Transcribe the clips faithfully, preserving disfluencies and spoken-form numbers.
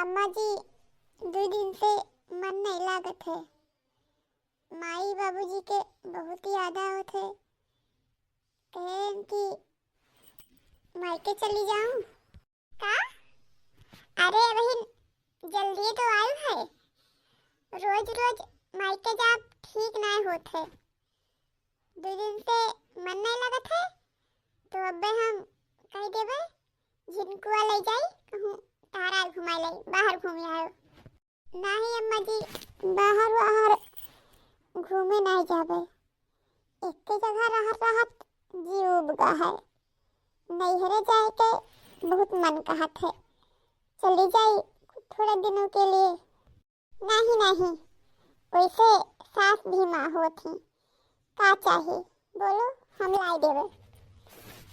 अम्मा जी, दुइ दिन से मन नहीं लागत है। माई बाबूजी के बहुत याद आवत है। कहेन कि मायके चली जाऊं। का? अरे बहिन, जल्दी तो आयु है। रोज रोज मायके जाब ठीक नाय होत है। दुइ दिन से मन नहीं लगत है, तो अब्बे हम कह देबे, झिनकुआ ले जाई, कहूँ तारा घुमाई लाई, बाहर घूम आयो। नाही अम्मा जी, बाहर बाहर घूमे नहीं जाबे, एक जगह रहत रहत जी उब गा है। नैहरे जाए के बहुत मन कहत है, चली जाई थोड़ा दिनों के लिए। नहीं नहीं, वैसे सास भी माँ होत ही, का चाही बोलो, हम लाई देबे।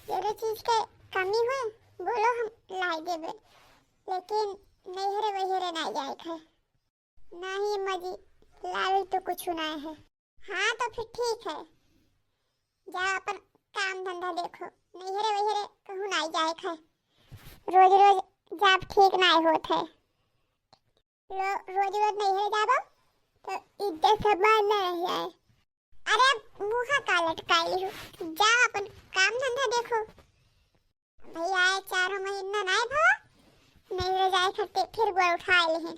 जरूरी चीज के कमी हुए बोलो, हम लाई देबे, लेकिन नैहरे वैहरे नहीं जाए के है। नहीं अम्मा जी, लावे तो कुछ नहीं है। हाँ तो फिर ठीक है, जा अपन काम धंधा देखो, नैहरे वैहरे कहूँ नहीं जाए के है। रोज रोज जाब ठीक नहीं होत है। लो, रोज रोज नैहरे जाबो तो इज्जत सम्मान नहीं है। अरे मुँहा का लटकाई हो, जा अपन काम धंधा देखो। भैया आए चारों महीना नहीं भवा, नैहरे जाए खातिर फिर गोड़ उठा लेहे।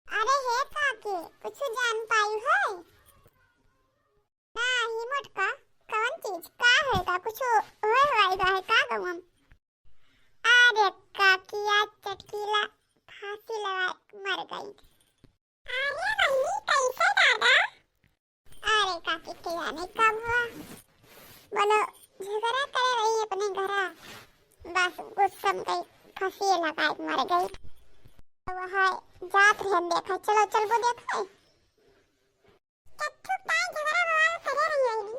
अरे हे काकी, कुछ जान पाई है? नाही मोटका, कौन चीज का है का? कुछ होए होए का है का गौम? अरे काकी, आज चटकीला फांसी लगा मर गई। अरे बहिनी, कैसे दादा? अरे काकी, के जाने कब हुआ, बोलो, झगड़ा करे रही अपने घरा, बस गुस्सा में गई, फांसी लगा मर गई। तो वह जात रहे हम देखा, चलो चलबो देखा। कत्थू ताई झगड़ा बवाल करे रही होइनी।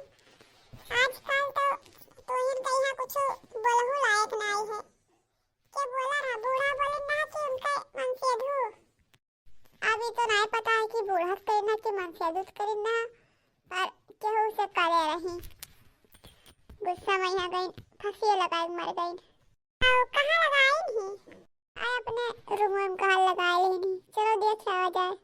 आजकल तो तोहिन कहिया कुछ बोलहु लायक नाई है। के बोला रहा, बूढ़ा बोले ना कि उनका मनसेधु। अभी तो नाई पता है कि बूढ़ा करी ना कि मनसेधु करी ना, पर केहू से करे रही। गुस्सा में यहाँ गई, फांसी लगाई मर गई। आओ, कहाँ लगाई नहीं? आए अपने रूम में कहाँ लगाई नहीं। चलो देख आवा जाए।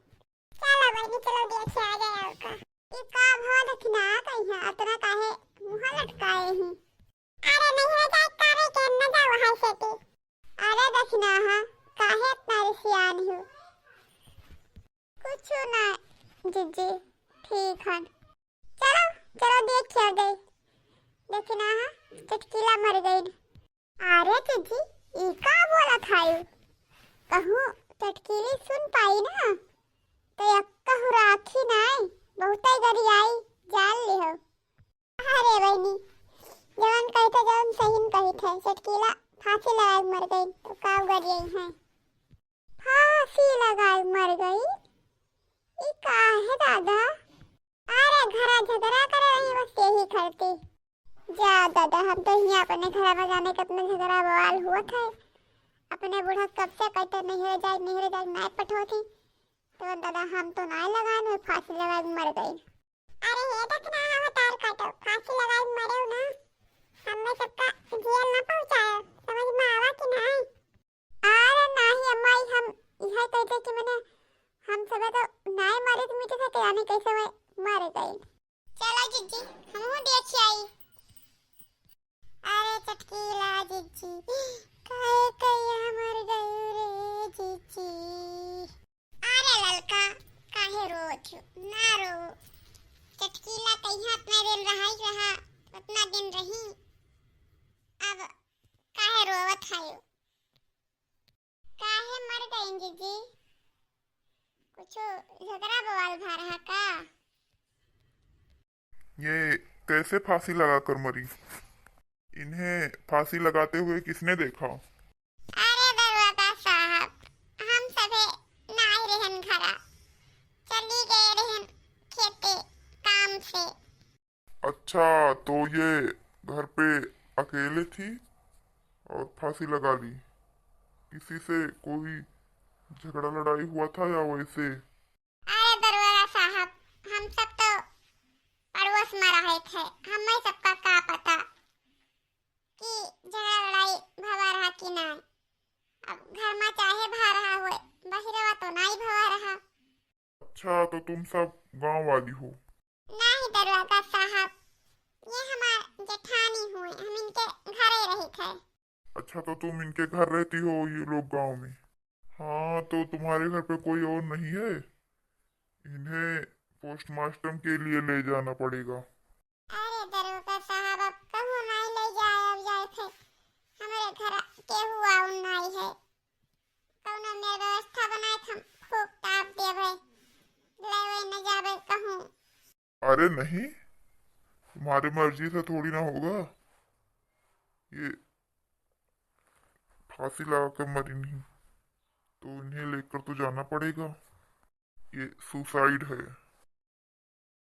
चलो बहिनी, चलो देखे आ जाए और का। ई का भवा दखिना कहिया अतना काहे मुँह लटकाए ही? अरे नैहरे जाए कारे के न जाओ हाय सेती। अरे दखिना हा, काहे अतना रिसियान हो? कुछ ना जिज्जी, ठीक हन। चलो, चलो देखे आ जाए। दखिना हा, चटकीला मर गई। अरे जिज्जी, ई का बोलत हायु? कहूँ चटकीली सुन पाई ना, तो यक्का हुराखी नाय, बहुते गरियाई, जान लिहो। अरे बहिनी, जवन कहित है, जवन सही में कहित है, चटकीला फांसी लगाई मर गई, तो का गरियाई है? फांसी लगाई मर गई? ई का है दादा? अरे घरा झगड़ा करे रही बस यही करती। जा दादा, हम तो हियाँ अपने घर में जाने कितना झगड़ा बवाल हुआ था। अपने बूढ़ा कब से कहते नैहरे जाए, नैहरे जाए, नाय पठोती। तो दादा हम तो नाय लगाए, फांसी लगा के मर गई। अरे हे दखना, हम तार काटो, फांसी लगा के मरे ना। हमें सबका जेल ना पहुँचाए, समझ में आवा कि नाय? अरे नाही अम्मा, ई हम इहे कहते कि मने हम सबे तो नाय मरे के मिटे थे, जाने कैसे मैं मर गई। चलो जिज्जी, हमहू देख आई। अरे चटकीला जिज्जी, काहे कहिया मर गई रे जिज्जी? अरे ललका, काहे रोत हो? ना रो। चटकीला कहिया अपने दिन रहाई रहा, उतना दिन रही। अब काहे रोवत हायो? काहे मर गई जिज्जी? कुछ झगड़ा बवाल भा रहा का? ये कैसे फांसी लगाकर मरी? इन्हें फांसी लगाते हुए किसने देखा? अरे दरोगा साहब, हम सभे नाय रहन घरा, चली गए रहन खेते काम से। अच्छा, तो ये घर पे अकेले थी और फांसी लगा ली? किसी से कोई झगड़ा लड़ाई हुआ था या वैसे? अरे दरोगा साहब, हम सब तो पड़ोस में रहे थे, हमें सबका का पता कि झगड़ा लड़ाई भवा रहा कि ना। अब घर में चाहे भा रहा होए, बहिरवा तो नाई भवा रहा। अच्छा, तो तुम सब गांव वाली हो? नहीं दरोगा साहब, ये हमार जेठानी हुए, हम इनके घरे रही थे। अच्छा, तो तुम इनके घर रहती हो, ये लोग गांव में? हाँ, तो तुम्हारे घर पे कोई और नहीं है? इन्हें पोस्टमार्टम के लिए ले जाना पड़ेगा। अरे दरोगा साहब, अब कहूँ नाई ले जाए, अब जाए थे, हमारे घर केहू आउन नाई है। कौनो मेरे व्यवस्था बनाए थे, हम फूक ताप देवे, लेवे न जावे कहूँ। अरे नहीं, तुम्हारी मर्जी से थोड़ी ना होगा। ये फांसी लगा के मरी नहीं, तो इन्हें लेकर तो जाना पड़ेगा। ये सुसाइड है।